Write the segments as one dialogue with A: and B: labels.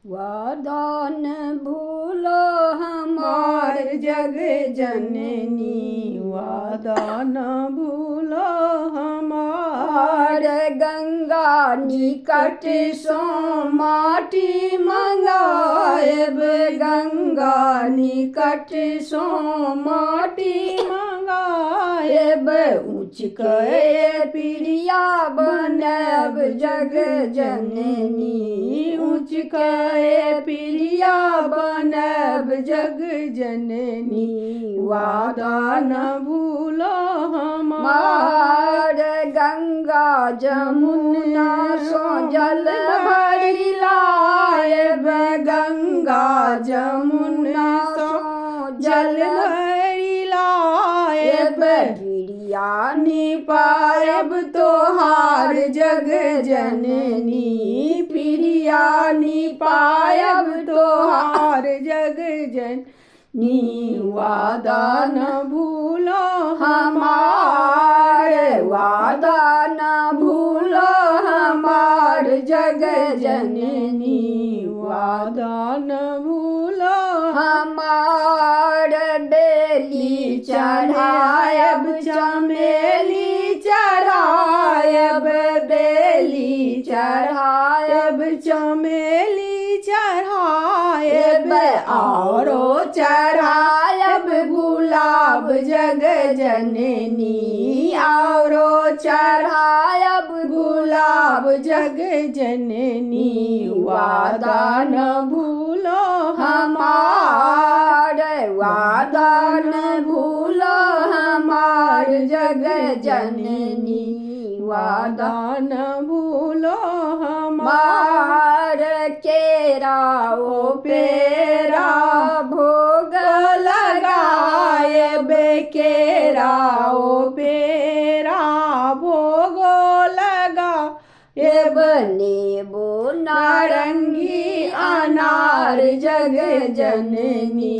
A: वादा न भूलो हमार
B: हमार जग जननी, वादा न भूलो हमार।
A: और गंगा निकट सो माटी मंगाएब, गंगा निकट सो माटी
B: मंगाएब,
A: एब ऊँच के पिरिया बनब जग जननी,
B: ऊँच के पिरिया बनब जग जननी, वादा न भूलो हमार।
A: मार गंगा जमुना सो जल भरी लाएब,
B: गंगा जमुना सो जल भरी लाएब,
A: पिरिया
B: नी पायब तोहार जग जननी, प्रिया नी पायब तोहार जग जननी, वादा न भूलो
A: हमार
B: हमार,
A: वादा न भूलो हमार जग जननी,
B: वादा न भूलो
A: हमार बेली चढ़ायब
B: चमेली चढ़ायब, बेली
A: चढ़ायब
B: चढ़ायब चमेली चढ़ायब, औरो चढ़ायब गुलाब जग जननी, औरो
A: चढ़ायब
B: गुलाब जग जननी, वादा न भूलो
A: हमार वादा न भूलो हमार जग जननी, वादा
B: वादा न भूलो हमार।
A: मार केरा ओ पेरा भोग
B: लगायब, केरा ओ पेरा भोग लगायब,
A: नेबो
B: नारंगी अनार जग जननी,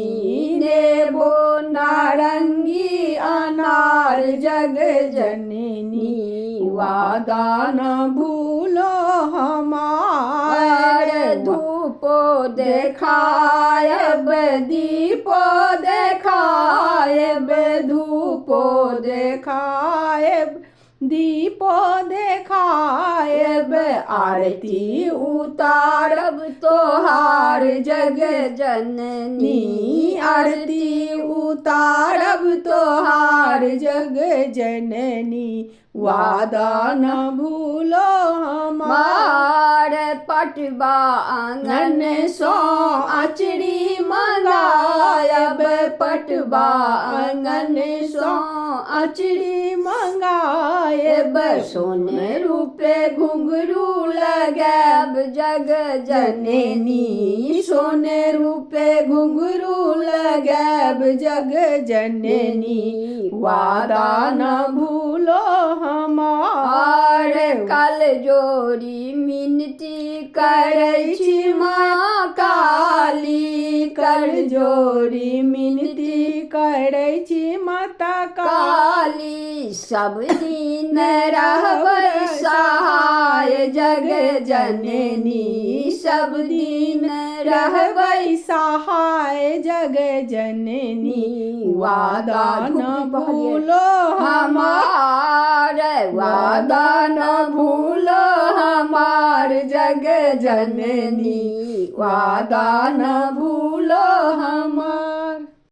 B: नेबो नारंगी अनार जग जननी, वादा न भूलो हमार।
A: धूपो
B: देखायब दीपो देखायब, धूपो देखायब दीपो देखायब, आरती उतारब तोहार जग
A: जननी,
B: आरती उतारब तोहार जग जननी, वादा न भूलो हमार।
A: मार पटवा आंगन
B: आंगन सो अचरी मंगायब, पटवा आंगन सो अचरी मंगायब,
A: सोने
B: रूपे घुंघरू लगायब
A: जग
B: जननी, सोने रूपे घुंघरू लगायब जग जननी, वादा न भूलो हमार।
A: कल जोड़ी मिनती करै
B: करै
A: छी माँ
B: काली, कर जोड़ी मिनती करै छी माता
A: काली, सब दिन रहबै सहाय जग जननी, सब दिन
B: रहबै सहाय जग जननी, वादा न भूलो
A: हमार,
B: वादा न भूलो हमार जग जननी, वादा न भूलो